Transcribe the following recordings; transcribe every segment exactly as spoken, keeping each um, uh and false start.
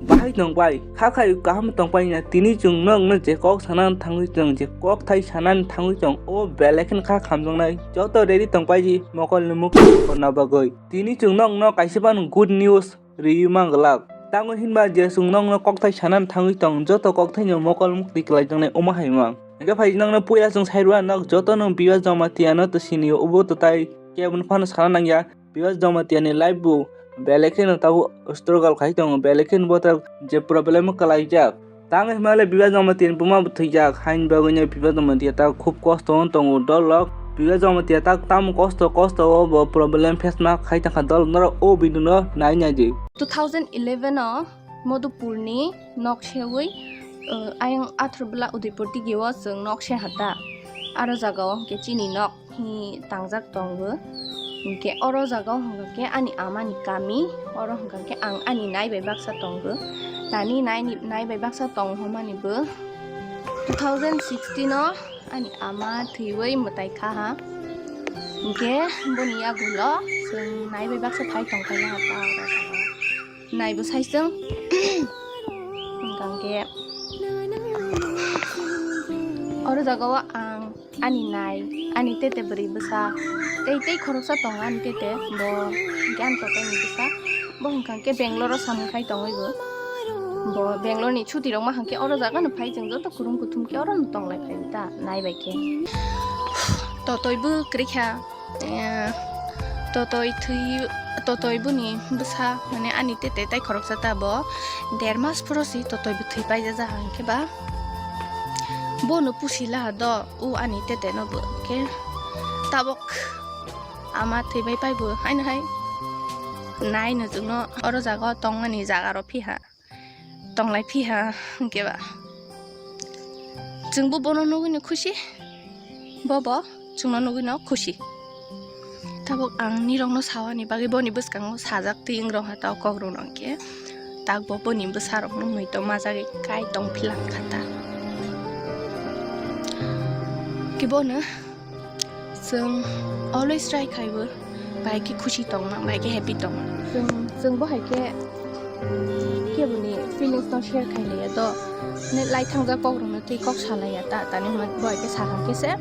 Bahai tongpai, kha khai kaham tongpai na, tini chwng nokno je kok sanani thangwi chwng, je kok thai sanani thangwi chwng, o belai kheno kha khamjaknai. Joto ready tongpai di, mokol ni mukti khorna bagwi. Tini chwng nokno kaisa phano good news riwi manglak. Tamo hinba je chwng nokno kokthai sanani thangwi tong, joto kokthai no mokol mukti kwlaijaknai omo hai mang. Hingke phai nokno puila chwng sai rwna nok joto no Bebas Jamatia no to sini o, obo to tai kebo no phano sana nangya. Bebas Jamatia ni life bo belai kheno tabuk struggle khai tongo, belai kheno bo tak je problem o kwlaijak. Tamo hinmale Bebas Jamatia ni buma bo thwijak, haini bagwi no Bebas Jamatia tak khub kosto o tongo dolok. Bebas Jamatia tak tamo kosto, kosto o bo problem face ma khai tongkha dolok, norok o video no nai nai di. Two thousand eleven o Modupur ni nok sewi, uh, ayang athar bwla Udaipur digi o chwng nok se hata. Aro jaga o hwnkhe chini nok hi tangjak tongo. Hwnkhe oro jaga o hwnkha khe ani ama ni kami, oro hwnkha khe ang ani nai bai baksa tongo. Tani nai ni, nai bai baksa tong hwnmani bo two thousand sixteen o ani ama thwiwi mwtai kha ha. Hwnkhe boni yagulo chwng nai bai baksa phai tong kha ha ta oro jaga o. Nai bo sai chwng. Hwnkha khe oro jaga o ang ani nai, ani tete bwrwi bwsa, tei, tei khoroksa tongo ani tete, bo hwnkhe ani totoini bwsa. Bo hwnkha khe Bangalore o samung khai tongwi bo. Bo Bangalore ni chuti rok ma hwnkhe oro jaga no phai, chwng joto kurum kuthum khe oro no tonglai phai ta, nai bai khe. Totoi bo kwrwi kha. Eh, totoi thwi, totoi boni bwsa, mane ani tete tai khoroksa ta bo der mas phuru si totoi bo thwi paijak hwnkhe ba bono pusi laha do, o ani tete no bo khe tabok ama thwi bai pai bo haino hai nai no chwngno oro jaga o tongmani jaga rok phiha. Tonglai phiha hwnkhe ba chwngbo bono nugwino khusi, bobo chwngno nugwino khusi. Tabuk ang nirokno sawani bagwi boni bwskango sajak twi wng rok ha ta o kokrokno hwnkhe, takbo boni bwsarokno muitu majagwi kai tong philang kha ta. Kibono Chwng always try khaibo, bai khe khusi tongma, bai khe happy tongma. Chwng, chwng bo hai khe keboni feelings no share khai laiya do. Ne lai thangjak kok rok no twi kok sa laiya ta, tani hwnba bo hai khe sa hwn khe se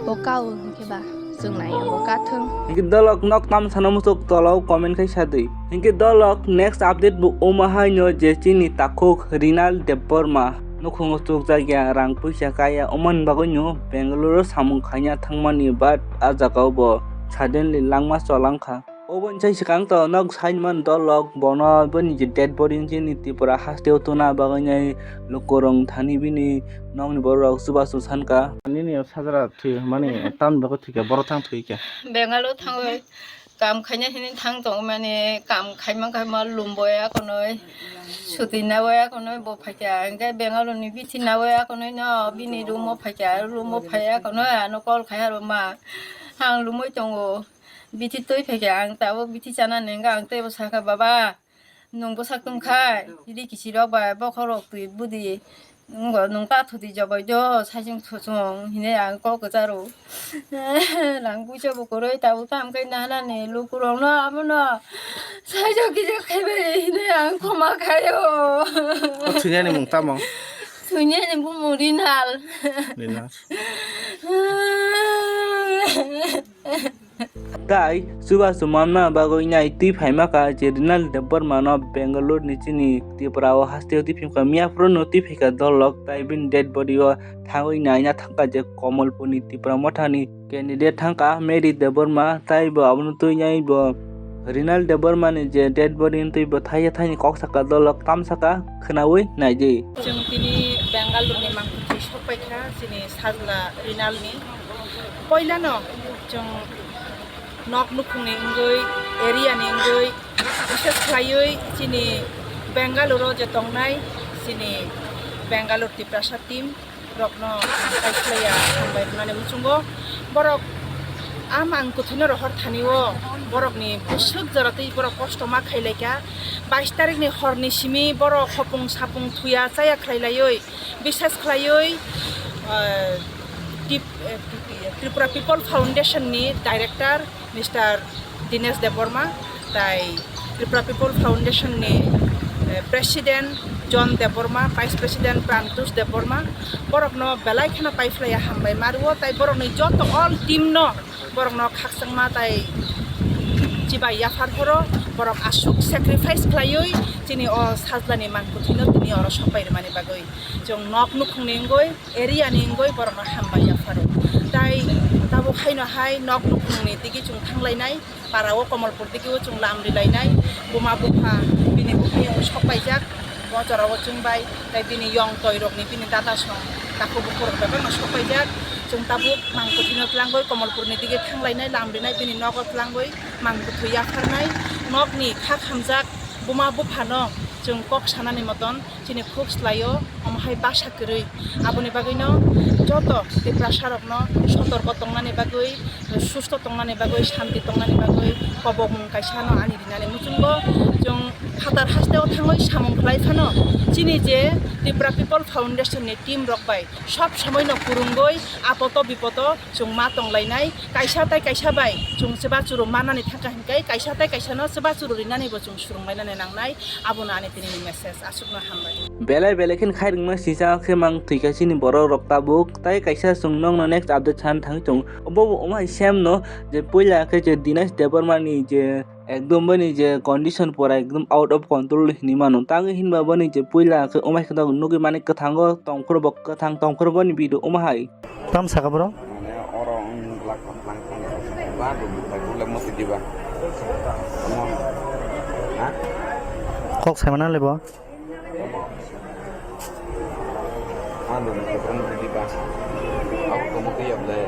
bo ka o hwn khe ba chwng nai ya bo ka thwng. Hwnkhe dolok nok tam sana muchuk tola o comment khai sa di. Hwnkhe dolok next update bo omo hai no je chini takhuk Rinal Debbarma. Nukhungo chukjak ya, rang puisa kaya, omoni bagwino Bangalore o samung khaina thangmani, but a jaga o bo suddenly langma cholang kha. Oboni sai swkang to nok saimani dolok bono boni je dead body chini Tripura haste o tuna bagwinai lukurok thani bini nokni borok chubachu sankha. Nini sajra thwi mani tamni bagwi thwikha, borok thang thwikha. Bangalore thangwi Kam khaina hini thang tong mani, kam khaima khaima lum boya konoi, suti na boya konoi bo phaikha, hingke Bangalore ni bithi na boya konoi no bini room o phaikha, room o phaiya konoi ano call khai aro ma, ang lumoi tongo, bithi twi phaikha, ang tabuk bithi chana ni hingke ang teibo sakha, "Baba, nwng bwsak tong khai, ri kisi rok bai bokhorok twi budi." Wngbo nwng ta thudi jobai do, saichung thuchung hinui ang kok kwcharo. Rang puisa bo kwrwi tabuk tam khe nahanani lukurokno abono saichung kisa khaibai hinui ang khoma khaio. O thwinani mung tamo? Thwinani bumung Rinal. Rinal. Tai chubachu manna bagwi nai twi phaima kha je Rinal Debbarma no Bangalore ni chini Tripura o haste o twi phimkha, miya phuru no twi phaikha dolok, tai bini dead body o thangwi naina thangkha je Kamalpur ni Tipra Motha ni candidate thangkha Mary Debbarma, tai bo abono twi nai bo Rinal Debbarma ni je dead body no twi bo thaiya thaini kok saka dolok tam saka khwnaui naidi. Chwng tini Bangalore ni mangkhor twi sok paikha chini sajla Rinal ni. Poilano chwng nok nukhungni wngwi, area ni wngwi, bises khlaiwi chini Bangalore o je tongnai chini Bangalore Tiprasa team rokno kaitlaiya hambai hwnmani muchungo. Borok a mang kwthwino rohor thani o borokni bwswk jora twi borok kosto ma khailaikha. Bais tarikni horni simi borok hopung sapung thuya chaya khlailaiwi, bises khlaiwi, ah, Tip-, eh, Tripura People Foundation ni director Mister Dinesh Debbarma, tai Tripura People Foundation ni, President John Debbarma, Vice President Prantosh Debbarma, borokno belai kheno paiphlaiya hambai mario, tai borokni joto all team no borokno khakchangma tai chibai yaphar phoro, borok aswk sacrifice khlaiwi chini o sajlani mangkuthwino tini oro sopai rwmani bagwi. Chwng nok nukhungni wngwi, area ni wngwi borokno hambai yapharo. Tai tabuk haino hai nok nukhungni digi chwng thanglainai, para o Komolpur digi o chwng lam rilainai, buma bupha bini bukhuni wng sokpaijak, bo jora o chwng bai, tai bini yong toi rokni bini dada song takhuk bukhuk rok bebak no sokpaijak. Chwng tabuk mangkuthwino tlangwi Komolpurni digi thanglainai, lam rinai, bini nogo tlangwi mangkuthwi yapharnai. Nokni kha khamjak buma buphano chwng kok sanani moton chini khuk slaio, omo hai basa kwrwi. Aboni bagwino joto Tiprasa rokno sotorko tongnani bagwi, susto tongnani bagwi, shanti tongnani bagwi kobokmung kaisa no ani rinani muchungo. Chwng phatar hasteo thangwi samung khlai phano chini je Tripura People Foundation ni team rok bai sob somoi no kwrwngwi apoto bipoto chwng ma tonglainai, kaisa tai kaisa bai chwng chubachu rw manani thangkha hinkai kaisa tai kaisa no chubachu rw rinani bo chwng swrwnglainani nangnai. Abono ani tini ni message. Aswkno hambai. Belai belai khe khairokma sijak khe mang thwikha chini borok rok tabuk. Tai kaisa chwng nokno next update san thangwi tongo. Obo bo wngma hai same no je puila khe je Dinesh Debbarma ni je ekdom bini je condition pura ekdom out of control hinwi mano. Tangwi hinba bini je puila khe wngma khe nugwi mani kwthango tongphuru bo kwthang tongphuru boni video wngma hai. Tam saka bro? Mane oro wng glak kwthang thang ba dum thai bule musi diba. Omo. Ha? Kok sai mana le bo? Omo. Ando ni kwthang musi diba. Abo komo ke yable.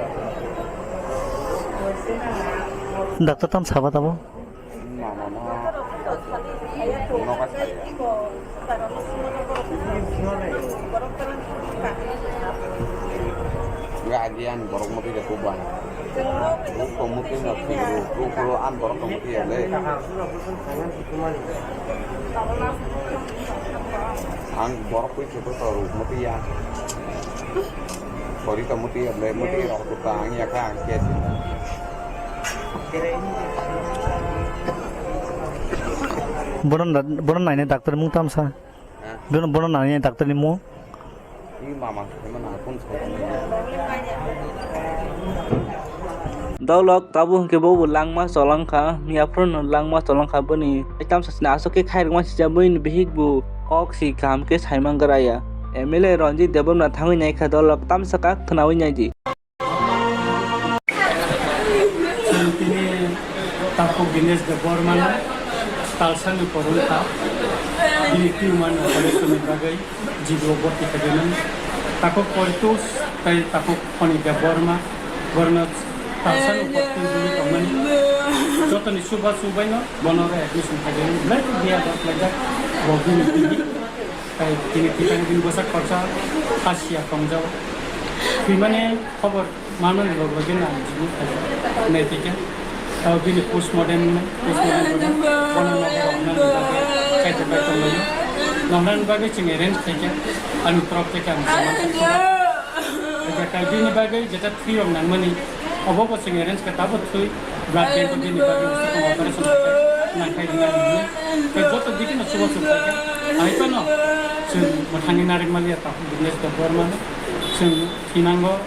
Doctor tam saba tabo? Mama no. Noka saya. Enggak, agian borok mati de kubang. Ruk komuti na ruk, ruk, ruk an borok komuti ya le. Ang borok kui situ to ruk mati ya. Sorry komuti ya le, mati rok tu ta ang ya ka ang ke. Bono, bono naine doctor mung tamsa. Bono, bono naine doctor ni mung. Dolok tabuk hwnkhe bobo langma cholangkha, miyaphuru no langma cholangkha boni tamsa sini aswk khe khairokma sijak bini bihik bo kok si kaham khe saimang gra ya. M L A Ranjit Debbarma thangwi naikha dolok tamsa kha khwnawi naidi. Chwng tini takhuk Dinesh Debbarmano talsani kwrwngkha, bini tumor operation ni bagwi G B o bhorti khaijak mani. Takhuk Poritos tei takhuk Phoni Debbarma borokno talsani bhorti wngwi tongmani. Jotoni chuba chubaino bono admission khaijak mani. Belai khe biya dok laijak bo bini tini. Tei tini tini bini bwsa khoroksa hasiya tongjao. Thwimani khobor manmani loge loge no ang jibini khaijak nai tongkha. Tei bini postmortem wngnai, postmortem wngnai, bono nogo rwnani bagwi kaitor bai tonglaio. Noknani bagwi chwng arrange khaikha, ani torop theke ang saman khaikha. Khaikha, tei bini bagwi jeta thwi rok nangmani, obo bo chwng arrange kha, tabuk thwi blood bank o bini bagwi operation khaikha, nangkhai rwnani hwnwi. Tei joto dikino chubachu khaikha, hai phano chwng mwthangwi narwkmaliya takhuk Dinesh Debbarmano, chwng thinango.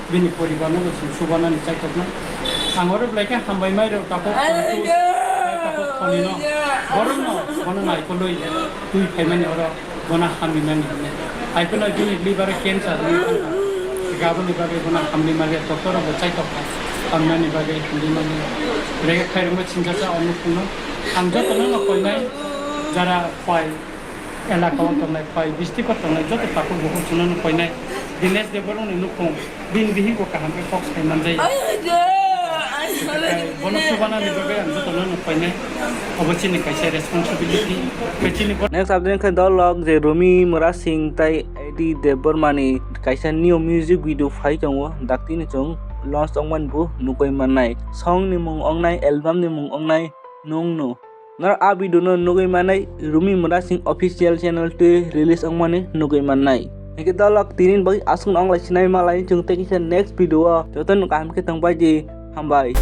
Bini poribarno bo chwng chubanani chaitoknai. Ang oro belai khe hambai mai rw takhuk Santosh, tei takhuk Khonino. Borokno bono naikolwi twi phaimani oro bono hamrinani hwnwi. Hai phano bini liver o cancer wngwi thangkha. Aboni bagwi bono hamri maliya doctor rok bo chaitokha. Hamnani bagwi hamri maliya. Belai khe khairokma singjasa o nukhungno. Ang jotono no koinai jara phai elaka o tongnai, phai district o tongnai joto takhuk bukhuk chwngno no koinai Dinesh Debbarmani nukhung bini bihik bo kaham khe kok sai manjai. Bono chubanani bagwi ang jotono no koinai. Obo chini kaisa responsibility. Khe chini bo- Next update khe dolok je Rumi Mura Singh tai A D Debbarmani kaisa new music video phai tongo, daktini chwng launch ongmani bo nugwi mannai. Song ni mung ongnai, album ni mung ongnai Nwng no. Norok a video no nugwi manai Rumi Mura Singh official channel twi release wngmani nugwi mannai. Hingke dolok tini bagwi aswk no wnglai sinai malai chwng tei kisa next video o joto no kaham khe tongbai di. Hambai.